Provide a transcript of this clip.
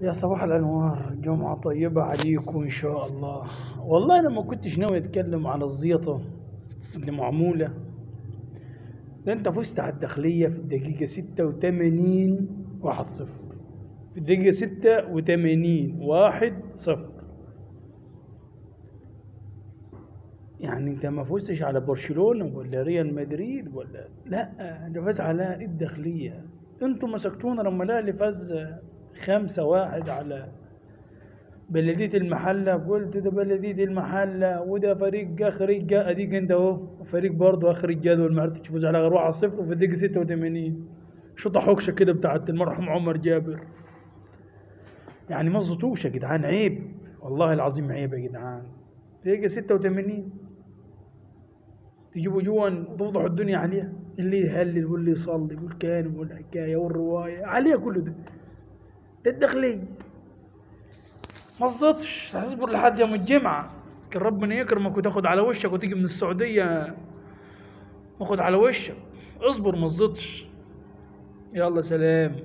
يا صباح الأنوار، جمعة طيبة عليكم إن شاء الله. والله أنا ما كنتش ناوي أتكلم على الزيطة اللي معمولة ده. أنت فزت على الداخلية في الدقيقة 86 1-0، في الدقيقة 86 1-0. يعني أنت ما فزتش على برشلونة ولا ريال مدريد ولا لا، أنت فاز على الداخلية. أنتوا مسكتونا لما الأهلي فاز 5-1 على بلدية المحلة، قلت ده بلدية المحلة وده فريق آخر الجدول. أديك أنت أهو فريق برضه آخر الجدول ما عرفتش تفوز على غير 1-0 وفي الدقيقة 86 شوطة حوكشة كده بتاعت المرحوم عمر جابر. يعني ما زطوش يا جدعان، عيب والله العظيم، عيب يا جدعان. دقيقة 86 تجيبوا جوان وتفضحوا الدنيا عليها، اللي يهلل واللي يصلي والكلام والحكاية والرواية عليها كله ده. ده الداخلية ما تزطش، هتصبر لحد يوم الجمعة، كان ربنا يكرمك وتاخد على وشك وتيجي من السعودية واخد على وشك. اصبر ما تزطش. يلا سلام.